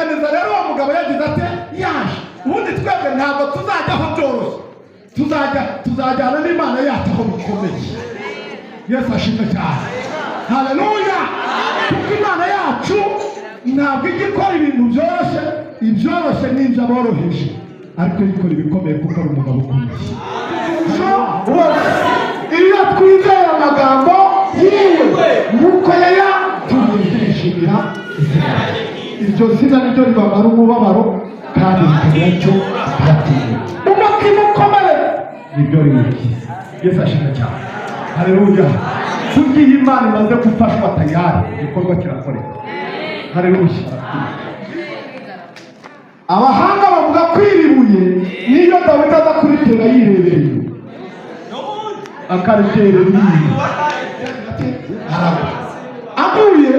Kuringaniza rero, uwo mugabo yagize ate? Yaje. Ubundi twebwe ntabwo tuzajya aho byoroshye, tuzajyana n'Imana yacu aho bikomeye. Yesu ashimwe cyane, haleluya! Kuko Imana yacu ntabwo ijya ikora ibintu byoroshye. Ibyoroshye ni ibyo aboroheje, ariko ikora ibikomeye kuko ari umugabo ukomeye. Iyo twizeye amagambo yiwe nk'uko yayatubwiye, turishimira izina rye. Iryo zina niryo ribamara umubabaro kandi rikagira icyo ribatinya. Umutima ukomere niryo riwukiza. Yesu ashimwe cyane, haleluya! Burya iyo Imana imaze gufashwa, tayari igikorwa kirakoreka. Haleluya! Abahanga bavuga ko iri buye niyo Dawidi aza kuritera yirebereye, akariterera iriya, aragwa. Aguye,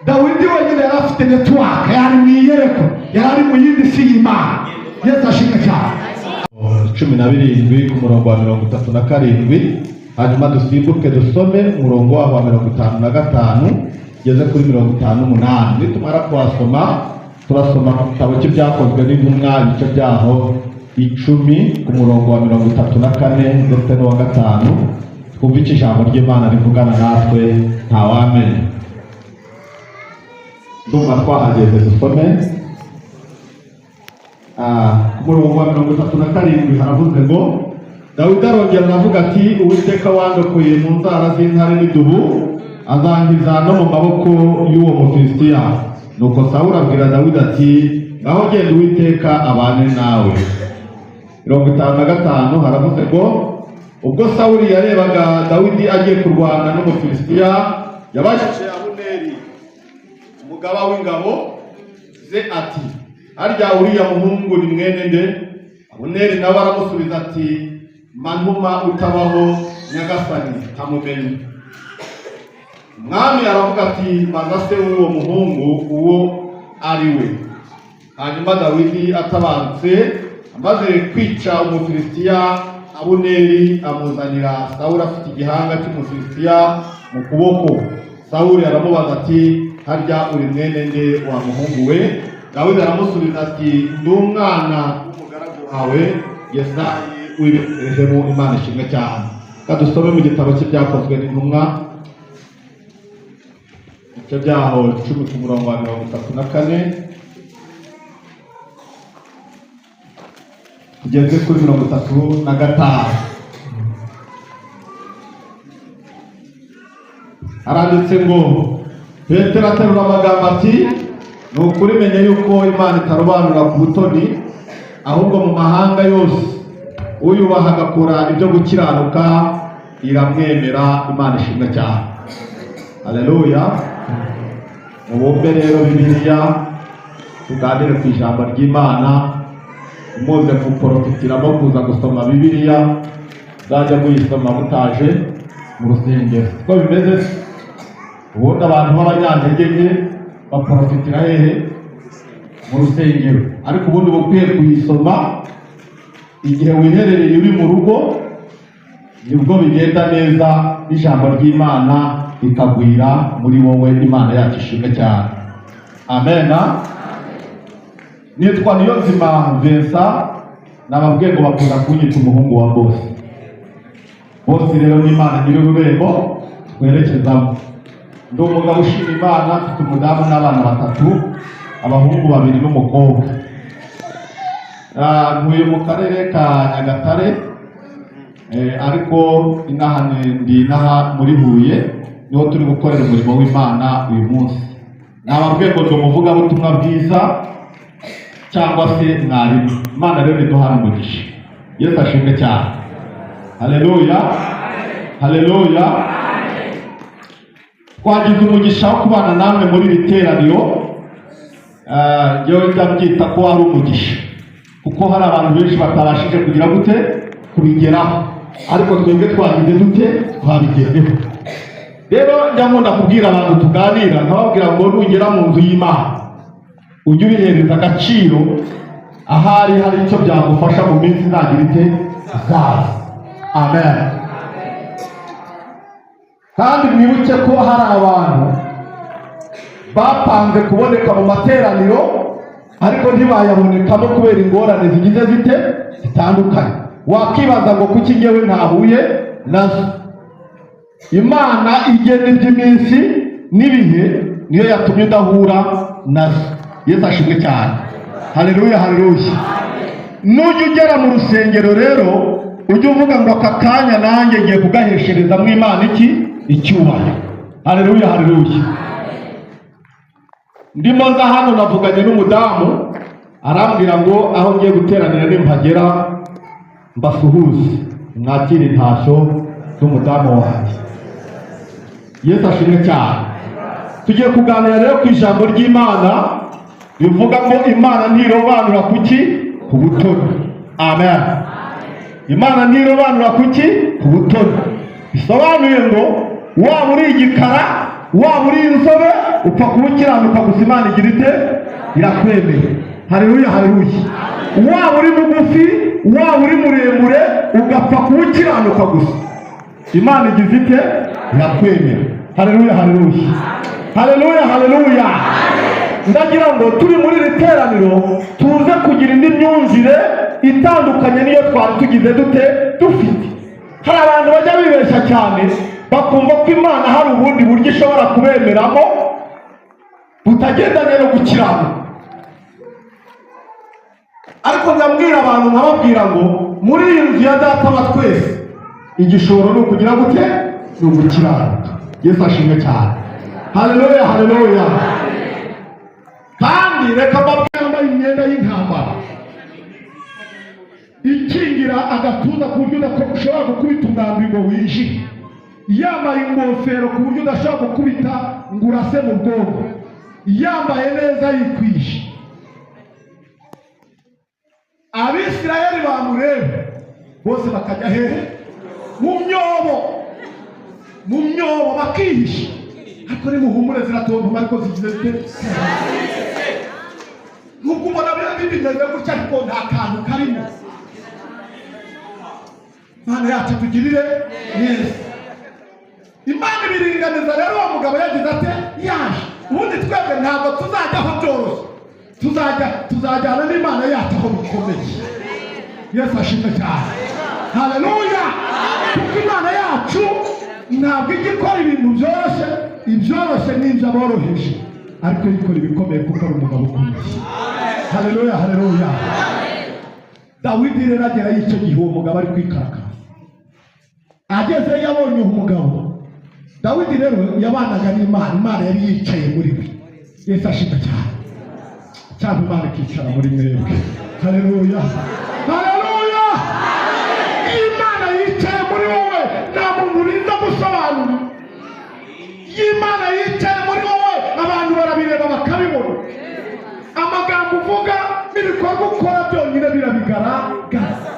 Dawidi wenyine yari afite network, yari mu iyerekwa, yari ari mu yindi si y'Imana. Yesu ashimwe cyane. 17 ku murongo wa 37, hanyuma dusimbuke dusome umurongo waho wa 55 ugeze kuri 58. Nitumara kuhasoma, turasoma ku gitabo cy'Ibyakozwe n'Intumwa, ibice byaho 10, ku murongo wa 34 ndetse n'uwa 5, twumve icyo ijambo ry'Imana rivugana natwe. Ntawamenya, ndumva twahageze. Dusome. Ku murongo wa 37 haravuze ngo: "Dawidi arongera aravuga ati: 'Uwiteka wandokoye mu nzara z'intare n'idubu azankiza no mu maboko y'uwo Mufilisitiya.' Nuko Sawuli abwira Dawidi ati: 'Ngaho genda, Uwiteka abane nawe.'" 55 haravuze ngo: "Ubwo Sawuli yarebaga Dawidi agiye kurwana n'Umufilisitiya, yabajije Abuneri, umugaba w'ingabo ze, ati: 'Harya uriya muhungu ni mwene nde?' Abuneri nawe aramusubiza ati: 'Mantuma utabaho, nyagasani, ntamumenye.' Umwami aravuga ati: 'Baza se w'uwo muhungu uwo ari we.' Hanyuma Dawidi atabarutse, amaze kwica Umufilisitiya, Abuneri amuzanira Sawuli afite igihanga cy'Umufilisitiya mu kuboko. Sawuli aramubaza ati: 'Harya uri mwene nde, wa muhungu we?' Dawidi aramusubiza ati: 'Ndi umwana w'umugaragu wawe Yesayi w'i Betelehemu.'" Imana ishimwe cyane. Reka dusome mu gitabo cy'Ibyakozwe n'Intumwa, ibice byaho 10, ku murongo wa 34 tugeze kuri 35. Haranditse ngo: "Petero aterura amagambo ati: 'Ni ukuri menye yuko Imana itarobanura ku butoni, ahubwo mu mahanga yose uyubaha agakora ibyo gukiranuka iramwemera.'" Imana ishimwe cyane, haleluya! Mubumbe rero Bibiliya, tuganire ku ijambo ry'Imana. Muze guporofitiramo kuza gusoma Bibiliya, muzajya muyisoma mutaje mu rusengero. Siko bimeze se? Ubundi abantu b'abanyantege nke baporofitira hehe? Mu rusengero. Ariko ubundi uba ukwiye kuyisoma igihe wiherereye uri mu rugo, nibwo bigenda neza, n'ijambo ry'Imana rikagwira muri wowe. Imana yacu ishimwe cyane, amena. Nitwa Niyonzima Vincent. Nababwiye ngo bakunda kunyita umuhungu wa boss. Boss rero ni Imana nyiri ururembo twerekezamo. Ndi umugabo ushima Imana, mfite umudamu n'abana batatu, abahungu babiri n'umukobwa. Ntuye mu karere ka Nyagatare, ariko inaha ndi inaha muri Huye, niho turi gukorera umurimo w'Imana uyu munsi. Nababwiye ngo ndi umuvugabutumwa bwiza cyangwa se mwarimu. Imana rero iduhana umugisha. Yesu ashimwe cyane, haleluya, haleluya! Twagize umugisha wo kubana namwe muri iri teraniro. Njyewe ndabyita ko ari umugisha, kuko hari abantu benshi batabashije kugira gute? Kubigeraho. Ariko twebwe twagize dute? Twabigezeho. Rero njya nkunda kubwira abantu tuganira, nkababwira ngo nugera mu nzu y'Imana ujye ubihereza agaciro, ahari hari icyo byagufasha mu minsi izagira ite? Izaza. Amen. Kandi mwibuke ko hari abantu bapanze kuboneka mu materaniro. Ariko ntibayabonekamo kubera ingorane zigize zite zitandukanye. Wakibaza ngo kuki ngewe ntahuye nazo? Imana igena iby'iminsi n'ibihe, niyo yatumye udahura nazo. Yesu ashimwe cyane. Haleluya, haleluya. Nujya ugera mu rusengero rero, ujye uvuga ngo aka kanya nanjye ngiye kugahesherezamo Imana iki? Icyubahiro. Haleluya, haleluya. Ndimo nza hano navuganye n'umudamu, arambwira ngo aho ngiye guteranira nimpagera mbasuhuze, mwakire intashyo z'umudamu wanjye. Yesu ashimwe cyane. Tugiye kuganira rero ku ijambo ry'Imana rivuga ngo Imana ntirobanura kuki? Ku butoni. Amen. Imana ntirobanura kuki? Ku butoni. Bisobanuye ngo waba uri igikara, waba uri inzobe, upfa kuba ukiranuka gusa, Imana igira ite? Irakwemeye. Haleluya, haleluya. Waba uri mugufi, waba uri muremure, ugapfa kuba ukiranuka gusa, Imana igize ite? Irakwemera. Haleluya, haleluya, haleluya, haleluya. Ndagira ngo turi muri iri teraniro tuze kugira indi myumvire itandukanye n'iyo twari tugize dute dufite. Hari abantu bajya bibeshya cyane, bakumva ko Imana hari ubundi buryo ishobora kubemeramo butagendanye no gukiranuka. Ariko ndabwira abantu, nkababwira ngo muri iyi nzu ya Data wa twese, igishoro ni ukugira gute? Ni ugukiranuka. Yesu ashimwe cyane. Haleluya, haleluya. Kandi reka mbabwire, yambaye imyenda y'intambara ikingira agatuza ku buryo udashobora gukubita umwambi ngo winjire, yambaye ingofero ku buryo udashobora gukubita ngo urase mu bwonko, yambaye neza, yikwije. Abisirayeli bamureba bose bakajya hehe? Mu myobo, mu myobo bakihisha. Ariko nimuhumure, ziratontoma, ariko zigize zite? Nubwo ubona biba bimeze gutya, ariko nta kantu karimo. Imana yacu tugirire neza. Imana ibiringaniza rero. Uwo mugabo yagize ate? Yaje. Ubundi twebwe ntabwo tuzajya aho byoroshye, tuzajyana n'Imana yacu aho bikomeye. Yesu ashimwe cyane. Haleluya. Kuko Imana yacu ntabwo ijya ikora ibintu byoroshye. Ibyoroshye ni ibyo aboroheje, ariko ikora ibikomeye kuko ari umugabo ukomeye. Haleluya, haleluya. Dawidi rero agera y'icyo gihe uwo mugabo ari kwikarakara. Ageze yabonye uwo mugabo. Dawidi rero yabanaga n'Imana, Imana yari yicaye muri we. Yesu ashimwe cyane. Cyangwa Imana ikicara muri mwebwe. Haleluya, haleluya. Iyo Imana yicaye muri wowe, nta muntu urinda gusobanura. Iyo Imana yicaye muri wowe, abantu barabireba bakabibona. Amagambo uvuga n'ibikorwa ukora byonyine birabigaragaza.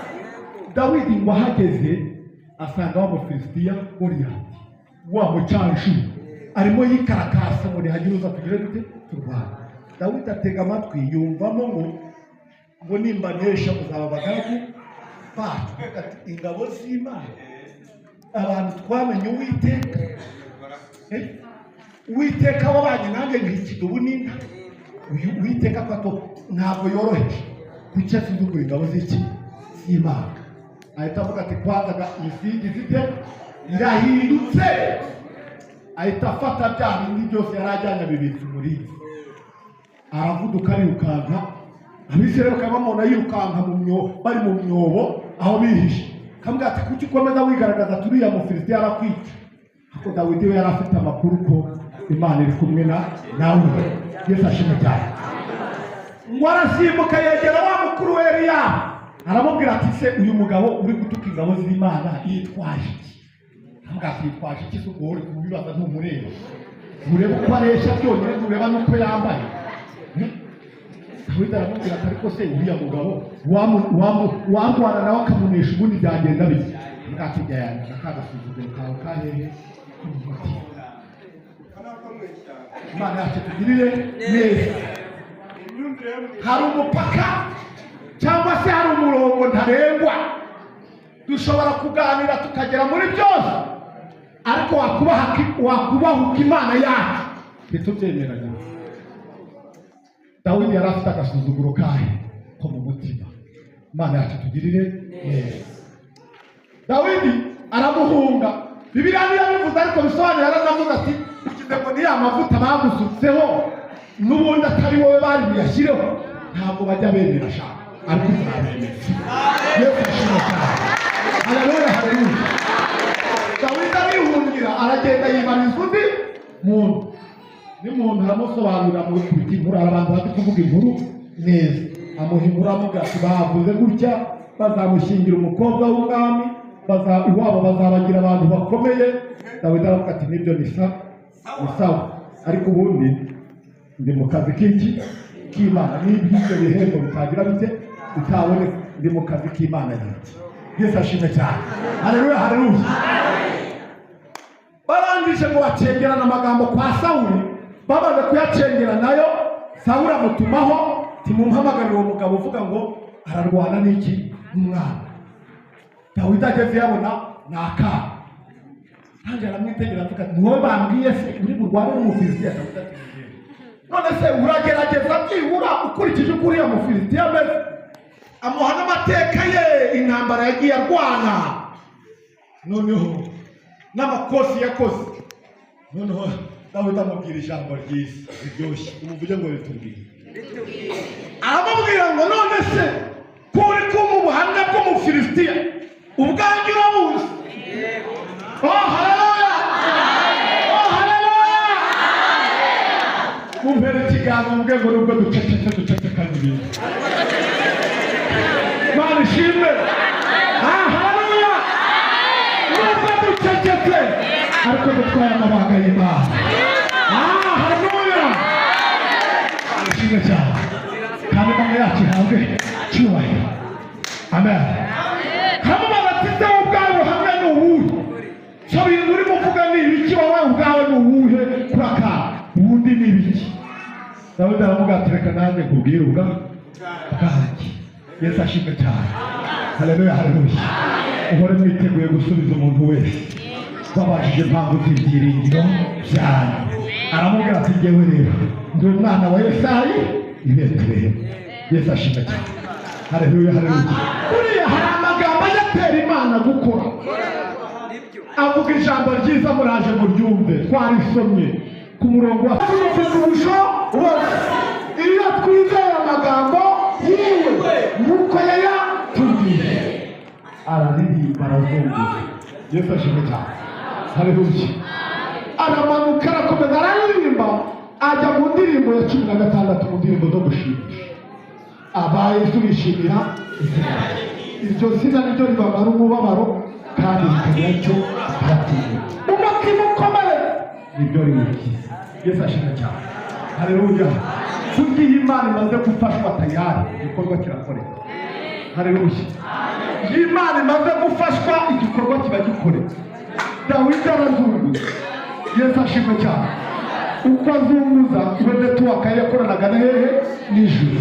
Dawidi ngo ahageze asanga wa Mufilisitiya Goliyati, wa mucancuro, arimo yikarakasa ngo ntihagire uza tugire dute? Turwana. Dawidi atega amatwi, yumvamo ngo nimbanesha muzaba abagaragu bacu. Ati ingabo z'Imana, abantu twamenye Uwiteka. Uwiteka wabanye nanjye nk'ikidubu n'intare, uyu Uwiteka ko ntabwo yoroheje, kuki asuzugura ingabo z'iki? Z'Imana? Ahita avuga ati kwanza imisingi zite irahindutse. Ahita afata bya bindi byose yari ajyanye, abibitsa umurinzi, aravuduka arirukanka. Abisirayeli bakaba bamubona yirukanka mu myobo, bari mu myobo aho bihishe. Kamubwira ati kuki ukomeza wigaragaza? Turiya Mufilisitiya arakwica. Ariko Dawidi we yari afite amakuru ko Imana iri kumwe na nawe. Yesu ashimwe cyane. Ngo arasimbuka yegera wa mukuru we Eliyabu, aramubwira ati se uyu mugabo uri gutuka ingabo z'Imana yitwaje iki? Aramubwira ati yitwaje iki se? Ubwo uri kubibaza ntumureba? Ntureba uko areshya byonyine? Ntureba n'uko yambaye? Dawidi aramubwira ati ariko se uriya mugabo warwana nawe akamunesha, ubundi byagenda bite? Aramubwira ati jya ka gasuzuguro kawe kahehe k'umutima. Imana yacu tugirire neza. Hari umupaka cyangwa se hari umurongo ntarengwa. Dushobora kuganira tukagera muri byose, ariko wakubahuka Imana yacu ntitubyemeranya. Dawidi yari afite agasuzuguro kahe ko mu mutima. Imana yacu tugirire neza. Dawidi aramuhunga. Bibiliya niyo bivuze, ariko bisobanura yaranavuze ati: "Ugize ngo ni ya mavuta bagusutseho n'ubundi atari wowe bari buyashyireho." Ntabwo bajya bemera shaka, ariko uzabemeza. Yesu ashimwe cyane. Haleluya, haleluya. Dawidi arihungira, aragenda yibariza undi muntu. N'umuntu aramusobanurira mu kubita inkuru. Hari abantu bazi kuvuga inkuru neza. Amuha inkuru, amubwira ati: "Bavuze gutya, bazamushyingira umukobwa w'umwami, iwabo bazabagira abantu bakomeye." Dawidi aravuga ati: "Nibyo, ni sawa, ariko ubundi ndi mu kazi k'iki k'Imana. N'ibyo ibyo bihembo bitagira bite, bitaboneka, ndi mu kazi k'Imana yanjye." Yesu ashimwe cyane. Haleluya, haleluya. Barangije ngo bacengerana amagambo kwa Sawuli. Bamaze kuyacengera nayo, Sawuli amutumaho: "Timumuhamagarire uwo mugabo uvuga ngo ararwana n'iki, n'umwana." Dawidi ageze yabona ni akana. Nanjye aramwitegereza, avuga ati: "Ni wowe bambwiye se uri burwane n'Umufilisitiya?" Dawidi ati: "Ni njyewe." "None se uragerageza byibura ukurikije uko uriya Mufilisitiya ameze?" Amuha n'amateka ye, intambara yagiye arwana, noneho n'amakosi yakoze. Noneho Dawidi amubwira ijambo ryiza riryoshye. Umuvuge ngo "ritubwire". Aramubwira ngo: "None se ko uri kumva ubuhamya bw'Umufilisitiya, ubwanjye urabuzi?" Oh haleluya, oh haleluya. Mumpere ikiganza, mubwe ngo nubwo ducecetse, ducecekanye ibintu. Mana ishimwe. Ah, haleluya. Nubwo ducecetse, ariko dutwaye amabanga y'Imana. Ah, haleluya. Mana ishimwe cyane, kandi Imana yacu ihabwe cyubahiro. Amen. Hano ati: "Se wowe ubwawe buhamya ni uwuhe? So bintu urimo uvuga ni ibiki? Wowe ubwawe ni uwuhe kuri aka ubundi ni ibiki?" Dawidi aravuga ati: "Reka nanjye nkubwire ubwa bwanjye." Yesu ashimwe cyane. Haleluya, haleluya. Uhore mwiteguye gusubiza umuntu wese babajije impamvu z'ibyiringiro byanyu. Aramubwira ati: "Njyewe rero ndi umwana wa Yesayi i Betelehemu." Yesu ashimwe cyane. Haleluya, haleluya. Buriya hari amagambo ajya atera Imana gukora. Avuga ijambo ryiza, muraje muryumve. Twarisomye ku murongo wa ufite ubushobozi iyo twizeye amagambo yiwe nk'uko yayatubwiye. Araririmba, arazunguza. Yesu ashimwe cyane. Haleluya. Aramanuka, arakomeza, araririmba, ajya mu ndirimbo ya 16 mu ndirimbo zo gushimisha. Aba Yesu bishimira izina rye. Iryo zina niryo ribamara umubabaro kandi rikagira icyo ribatinya. Umutima ukomeye nibyo riwukiza. Yesu ashimwe cyane. Haleluya. Burya iyo Imana imaze gufashwa, tayari igikorwa kirakoreka. Haleluya. Iyo Imana imaze gufashwa, igikorwa kiba gikoreka. Dawidi arazunguza. Yesu ashimwe cyane. Uko azunguza, iwe network yakoranaga na hehe? N'ijuru.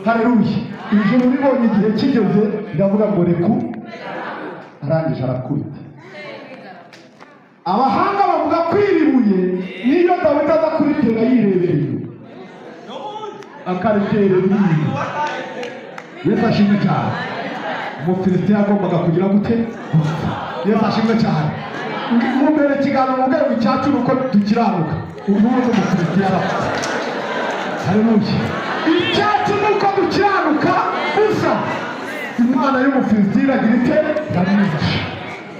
Haleluya. Ijuru ribonye igihe kigeze, riravuga ngo reku. Arangije arakubita. Abahanga bavuga ko iri buye niyo Dawidi aza kuritera yirebereye, akariterera inyuma, Yesu ashimwe cyane, Umufilisitiya yagombaga kugira gute? Gupfa. Yesu ashimwe cyane. Mumbere ikiganiro mu rwego icyacu ni uko dukiranuka. Ubundi Umufilisitiya arapfa. Haleluya. Icyacu ni uko dukiranuka gusa. Imana y'Umufilisitiya iragira ite? Iramwica.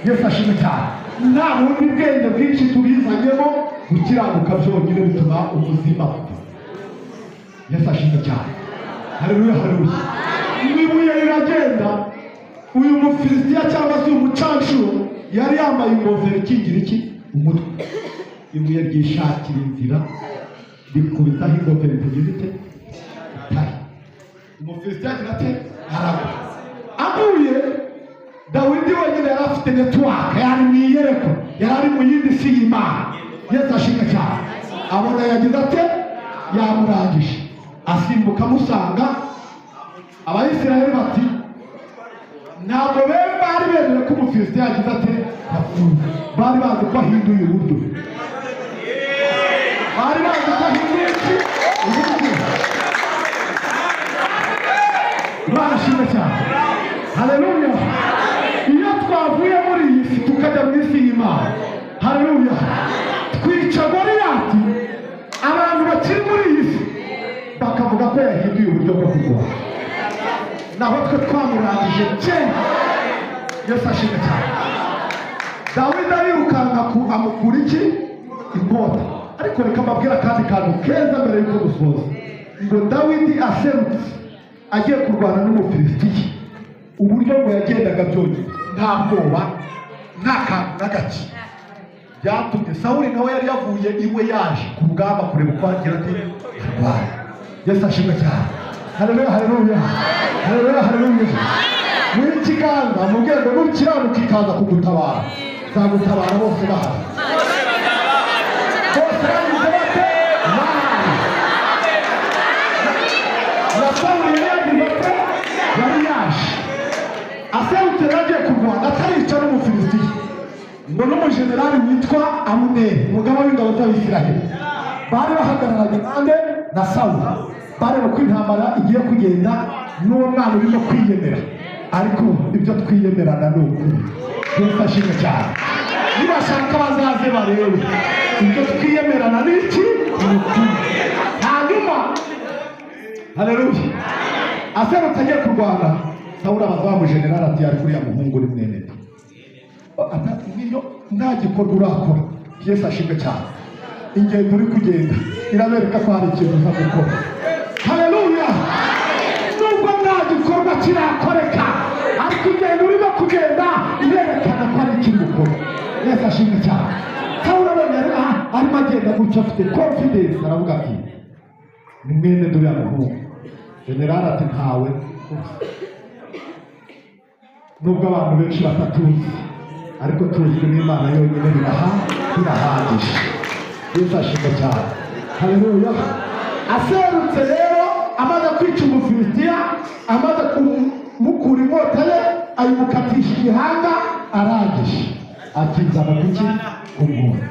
Yesu ashimwe cyane. Nta bundi bwenge bwinshi tubizanyemo, gukiranuka byonyine bituma ubuzima bupfa. Yesu ashimwe cyane. Haleluya, haleluya. Ibuye riragenda. Uyu Mufilisitiya cyangwa se uyu mucanshuro yari yambaye ingofero ikingira iki? Umutwe. Ibuye ryishakira inzira, rikubitaho ingofero itagize ite? Itari. Umufilisitiya agira ate? Aragwa. Aguye, Dawidi wenyine yari afite network, yari mu iyerekwa, yari ari mu yindi si y'Imana. Yesu ashimwe cyane. Abona yagize ate? Yamurangije. Asimbuka amusanga. Abayisiraheli bati ntabwo bari bemewe ko Umufilisitiya yagize ate? Yapfuye. Bari bazi ko ahinduye uburyo, bari bazi ko ahinduye iki? Uburyo. Yahinduye uburyo bwo kurwana, naho twe twamurangije kera. Yesu ashimwe cyane. Dawidi arirukanka amukura iki? Inkota. Ariko reka mbabwire akandi kantu keza mbere y'uko dusoza. Ngo Dawidi aserutse agiye kurwana n'Umufilisitiya, uburyo ngo yagendaga byonyine, nta bwoba, nta kantu na gake, byatumye Sawuli nawe yari yavuye iwe yaje ku rugamba kureba uko agira ati arwaye. Yesu ashimwe cyane. Haleluya, haleluya, haleluya, haleluya. Muri ikiganza mubwire ngo nukiranuka ikaza kugutabara, zagutabara bose bahari, bose bagize bate? Bahari. Na Sawuli yari yagize ate? Yari yaje aserutse, yari agiye kurwana atarica n'Umufilisitiya. Ngo n'umujenerali witwa Abuneri, umugaba w'ingabo z'Abisiraheli, bari bahagararanye nande? Na Sawuli, bareba ko intambara igiye kugenda n'uwo mwana urimo kwiyemera. Ariko ibyo twiyemerana ni ukuri. Yesu ashimwe cyane. Nibashaka bazaze barebe ibyo twiyemerana ni iki? Ni ukuri. Hanyuma, haleluya, aserutse agiye kurwana, Sawuli abaza wa mujenerali ati: "Ari kuriya muhungu uri mwene nde?" Niyo nta gikorwa urakora, Yesu ashimwe cyane, ingendo uri kugenda irabereka ko hari ikintu uza gukora. Haleluya! Nubwo nta gikorwa kirakoreka, ariko ingendo urimo kugenda irerekana ko hari ikintu ukora. Yesu ashimwe cyane. Sawuli abonye arimo agenda gutyo afite confidence, aravuga ati: "Ni mwene duriya muhungu." Generali ati: "Ntawe." Nubwo abantu benshi batatuzi, ariko tuzwi n'Imana yonyine, birahagije. Yesu ashimwe cyane. Haleluya! Aserutse rero, amaze kwica Umufilisitiya, amaze kumukura inkota ye, ayimukatisha igihanga, arangije akizana kuki? Ku nkota.